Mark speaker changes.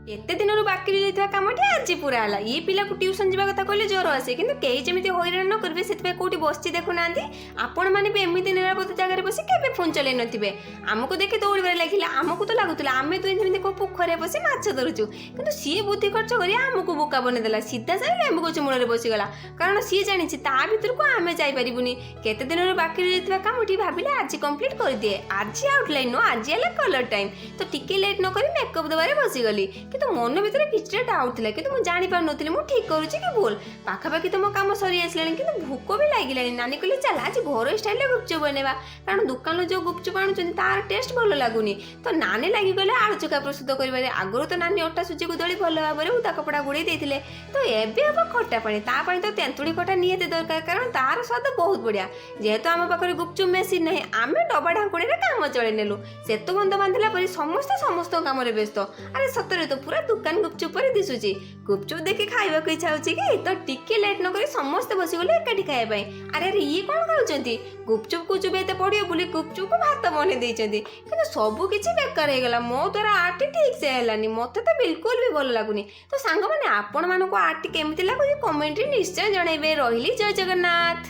Speaker 1: ଏତେ ଦିନରୁ ବାକି ରହିଯାଇଥିବା କାମଟି ଆଜି ପୁରା ହେଲା। ଇଏ ପିଲାକୁ ଟ୍ୟୁସନ୍ ଯିବା କଥା କହିଲେ ଜ୍ୱର ଆସେ, କିନ୍ତୁ କେହି ଯେମିତି ହଇରାଣ ନ କରିବେ, ସେଥିପାଇଁ କୋଉଠି ବସିଛି ଦେଖୁନାହାନ୍ତି। ଆପଣମାନେ ବି ଏମିତି ନିରାପଦ ଜାଗାରେ ବସି କେବେ ଫୋନ୍ ଚଲେଇ ନଥିବେ। ଆମକୁ ଦେଖି ଦୌଡ଼ିବାରେ ଲାଗିଲା। ଆମକୁ ତ ଲାଗୁଥିଲା ଆମେ ଦୁହେଁ ଯେମିତି କୋଉ ପୋଖରୀରେ ବସି ମାଛ ଧରୁଛୁ, କିନ୍ତୁ ସିଏ ବୁଦ୍ଧି ଖର୍ଚ୍ଚ କରି ଆମକୁ ବୋକା ବନେଇଦେଲା। ସିଧା ଯାଇ ଲେମ୍ବୁ ଗଛ ମୂଳରେ ବସିଗଲା, କାରଣ ସିଏ ଜାଣିଛି ତା ଭିତରକୁ ଆମେ ଯାଇପାରିବୁନି। କେତେ ଦିନରୁ ବାକି ରହିଯାଇଥିବା କାମଟି ଭାବିଲେ ଆଜି କମ୍ପ୍ଲିଟ୍ କରିଦିଏ। ଆଜି ଆଉଟଲାଇନ୍ ନୁହଁ, ଆଜି ହେଲା କଲର୍ ଟାଇମ୍। ତ ଟିକେ ଲେଟ୍ ନ କରି ମେକଅପ୍ ଦେବାରେ ବସିଗଲି, କିନ୍ତୁ ମନ ଭିତରେ କିଛିଟା ଡାଉଟ୍ ଥିଲା, କିନ୍ତୁ ମୁଁ ଜାଣିପାରୁନଥିଲି ମୁଁ ଠିକ୍ କରୁଛି କି ଭୁଲ। ପାଖାପାଖି ତ ମୋ କାମ ସରି ଆସିଲାଣି, କିନ୍ତୁ ଭୋକ ବି ଲାଗିଲାଣି। ନାନୀ କହିଲେ, ଚାଲ ଆଜି ଘରୋଇ ଷ୍ଟାଇଲରେ ଗୁପଚୁପ ବନେଇବା, କାରଣ ଦୋକାନରୁ ଯେଉଁ ଗୁପଚୁପ ଆଣୁଛନ୍ତି ତାର ଟେଷ୍ଟ ଭଲ ଲାଗୁନି। ତ ନାନୀ ଲାଗିଗଲେ ଆଳୁ ଚୋଖା ପ୍ରସ୍ତୁତ କରିବାରେ। ଆଗରୁ ତ ନାନୀ ଅଟା ସୁଜିକୁ ଦଳି ଭଲ ଭାବରେ ଉଦା କପଡ଼ା ଗୁଡ଼େଇ ଦେଇଥିଲେ। ତ ଏବେ ହେବ ଖଟା ପାଣି। ତା ପାଇଁ ତ ତେନ୍ତୁଳି ଖଟା ନିହାତି ଦରକାର, କାରଣ ତାର ସ୍ୱାଦ ବହୁତ ବଢ଼ିଆ। ଯେହେତୁ ଆମ ପାଖରେ ଗୁପଚୁପ ମେସିନ୍ ନାହିଁ, ଆମେ ଡବା ଢାଙ୍କୁଣୀରେ କାମ ଚଳେଇ ନେଲୁ। ସେତୁ ବନ୍ଧ ବାନ୍ଧିଲା ପରେ ସମସ୍ତେ ସମସ୍ତଙ୍କ କାମରେ ବ୍ୟସ୍ତ। ଆରେ ସତରେ ତ ପୁରା ଦୋକାନ ଗୁପଚୁପ ପରି ଦିଶୁଛି। ଗୁପଚୁପ ଦେଖି ଖାଇବାକୁ ଇଚ୍ଛା ହେଉଛି କି? ତ ଟିକେ ଲେଟ୍ ନ କରି ସମସ୍ତେ ବସିଗଲେ ଏକାଠି ଖାଇବା ପାଇଁ। ଆରେ ଆରେ, ଇଏ କ'ଣ ଖାଉଛନ୍ତି? ଗୁପଚୁପକୁ ଚୁବେଇତେ ପଡ଼ିବ ବୋଲି ଗୁପଚୁପକୁ ଭାତ ବନେଇ ଦେଇଛନ୍ତି। କିନ୍ତୁ ସବୁ କିଛି ବେକାର ହେଇଗଲା। ମୋ ଦ୍ୱାରା ଆର୍ଟଟି ଠିକ୍ ସେ ହେଲାନି। ମୋତେ ତ ବିଲକୁଲ ବି ଭଲ ଲାଗୁନି। ତ ସାଙ୍ଗମାନେ, ଆପଣମାନଙ୍କୁ ଆର୍ଟଟି କେମିତି ଲାଗୁଛି, କମେଣ୍ଟରେ ନିଶ୍ଚୟ ଜଣାଇବେ। ରହିଲି, ଜୟ ଜଗନ୍ନାଥ।